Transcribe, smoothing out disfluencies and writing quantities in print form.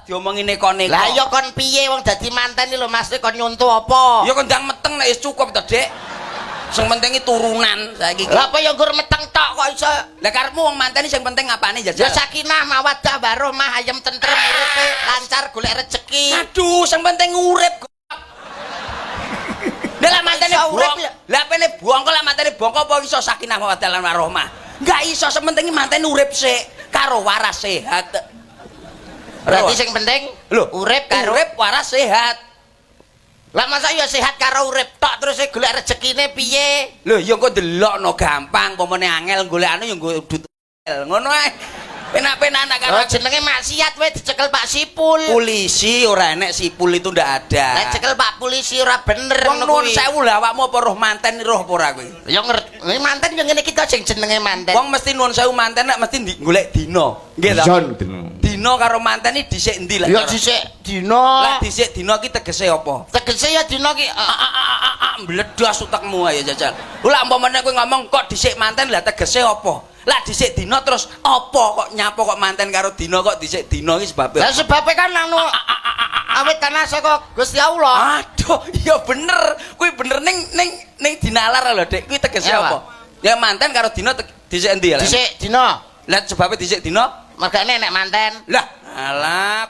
Diomongi neko-neko. Lah iya, kon piye wong dadi manten iki lho, Mas, kon nyuntuh apa? Ya kon ndang meteng nek wis cukup to, Dik. Sing penting iki turunan saiki. Lah apa ya nggur meteng tok kok iso? Lah karepmu wong manten iki sing penting apane Ya jajal? Sakinah mawaddah warahmah, ayem tentrem uripe, lancar golek rezeki. Aduh, sing penting urip. Lah lah mantene Iso urip buang. ya. Lah pene bongko, lah mantene bongko apa iso sakinah mawaddah lan warahmah? Enggak iso, sing penting manten urip sik karo waras sehat. Berarti sing penting Lho, urip karo urip waras sehat. Lah masa ya sehat karo urip tok terus e golek rezekine piye? Lho ya engko delokno gampang, pomone angel golekane ya nggo dut ngono ae. Penak-penak anak karo Oh, jenenge maksiat we dicekel Pak Sipul. Polisi ora enek, sipul itu ndak ada. Lah cekel Pak polisi ora bener Wong ngono nuwun kuwi. sewu, lah awakmu apa roh manten, roh apa ora kuwi? Ya ngerti, manten yo ngene iki to sing jenenge manten. Wong mesti nuwun sewu manten nek mesti golek dina. Nggih ta? Jon. Dina karo manten iki dhisik endi lah? Ya dhisik dina. Lah dhisik dina iki tegese apa? Tegese ya dina ki Ah, ah, ah, ah, ah, mbledos utekmu ayo jajal. Lah umpamane kowe ngomong kok dhisik manten, lah tegese apa? Lah dhisik dina terus apa kok nyapa kok manten karo dina kok dhisik dina iki sebabe? Lah sebabe kan anu awit tanah saka Gusti Allah. Aduh, ya bener. Kuwi bener ning ning ning dinalar lho, Dik. Kuwi tegese Ya, apa? Ya manten karo dina dhisik endi ya? Dhisik dina. Lah sebabe dhisik dina? Mergane nek manten. Lah, alah.